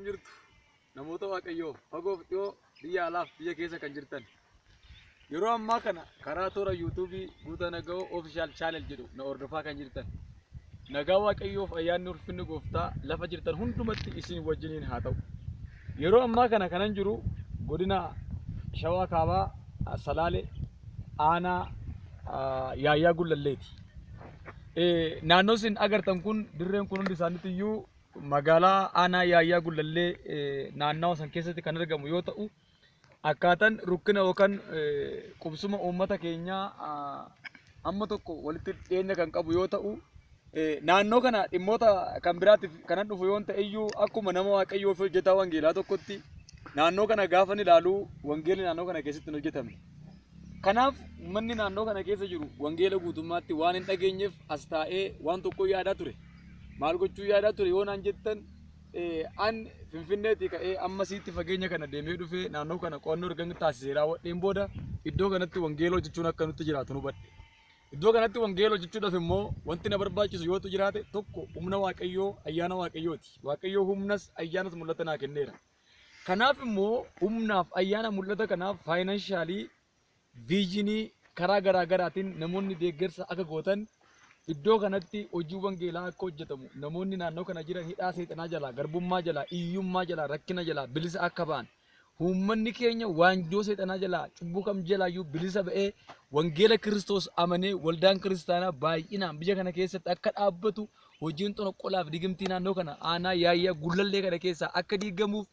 Jirtu namoota Waaqayyoo fagoof dhiyoo, biyya alaaf biyya keessa kan jirtan, yeroo ammaa kana karaa toora YouTubeii Guutaa Naga'oo Official Channel jedhu na hordofaa kan jirtan, nagaa Waaqayyoof ayyaanni ulfinni gooftaa lafa jirtan hundumatti isin wajjiniin haa ta'u. Yeroo ammaa kana kanan jiru godina Shawaa Kaabaa, Salaale, aanaa Yaayyaa Gullalleeti. Naannoo isin agartan kun, dirreen kun hundi isaaniitti iyyuu magaalaa aanaa Yaayyaa Gullallee naannawa san keessatti kan argamu yoo ta'u, akkaataan rukkina yookaan qubsuma uummata keenyaa amma tokko walitti dhiyeenya kan qabu yoo ta'u, naannoo kana dhimmoota kan biraatiif kanan dhufu yoo ta'e iyyuu, akkuma nama Waaqayyoo fi hojjetaa wangeelaa tokkotti naannoo kana gaafan ilaalu wangeelli naannoo kana keessatti hin hojjetamne. Kanaaf uummanni naannoo kana keessa jiru wangeela guutummaatti waan hin dhageenyeef as taa'ee waan tokko yaadaa ture. Maal gochuu yaadaa ture yoo naan jettan, an Finfinneetii ka'ee amma siitti fageenya kana deemee dhufee naannoo kana qo'annoo erga taasisee raawwadheen booda iddoo kanatti wangeela hojjechuun akka nutti jiraatu nu hubadhe. Iddoo kanatti wangeela hojjechuudhaaf immoo wanti na barbaachisu yootu jiraate, tokko humna Waaqayyoo, ayyaana Waaqayyooti. Waaqayyoo humnas ayyaanas mul'ata naa kenneera. Kanaaf immoo humnaaf ayyaana mul'ata kanaaf financially, visionii karaa garaa garaatiin namoonni deeggarsa akka gootan, iddoo kanatti hojii wangeelaa akka hojjetamu, namoonni naannoo kana jiran hidhaa seexanaa jalaa, garbummaa jalaa, hiyyummaa jalaa, rakkina jalaa bilisa akka ba'an, uummanni keenya waanjoo seexanaa jalaa, cubbuu kam jalaayyuu bilisa ba'ee wangeela Kiristoos amanee waldaan kiristaanaa baay'inaan biyya kana keessatti akka dhaabbatu, hojiin xonqolaaf digimtii naannoo kana aanaa Yaayyaa Gullallee kana keessaa akka diigamuuf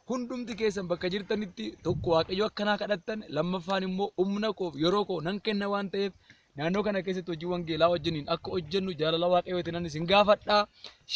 hundumti keessan bakka jirtanitti tokko Waaqayyo akkanaa kadhattan, lammaffaan immoo humna koof yeroo koo nan kenna waan ta'eef naannoo kana keessatti hojii wangeelaa wajjiniin akka hojjennu jaalala Waaqayyootiin nan isin gaafadha.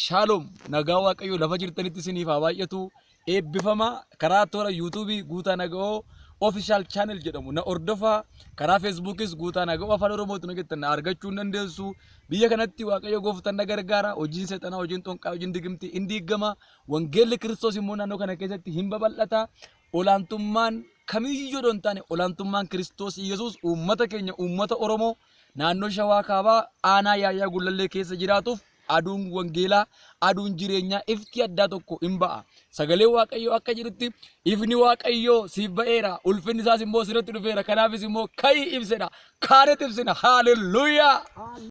Shaaloom, nagaa Waaqayyoo lafa jirtanitti isiniif haa baay'atu. Eebbifama. Karaa toora YouTubeii Guutaa Naga'oo Official Channel jedhamu na hordofaa. Karaa Facebookis Guutaa Naga'oo Afaan Oromootiin hojjettan na argachuu hin dandeessu. Biyya kanatti Waaqayyo gooftaan na gargaara. Hojiin seexanaa, hojiin xonqaa, hojiin digimtii hin diigama. Wangeelli Kiristoos immoo naannoo kana keessatti hin babal'ata. Olaantummaan kamiyyuu odoo hin taane olaantummaan Kiristoos Yesuus uummata keenya, uummata Oromoo naannoo Shawaa Kaabaa aanaa Yaayyaa Gullallee keessa jiraatuuf aduun wangeelaa, aduun jireenyaa, ifti addaa tokko hin ba'a. Sagalee Waaqayyoo akka jedhutti ifni Waaqayyoo siif ba'eera, ulfinni isaas immoo sirratti dhufeera. Kanaafis immoo ka'ii ibsedha. Kaaneet ibsina. Haaleluyyaa!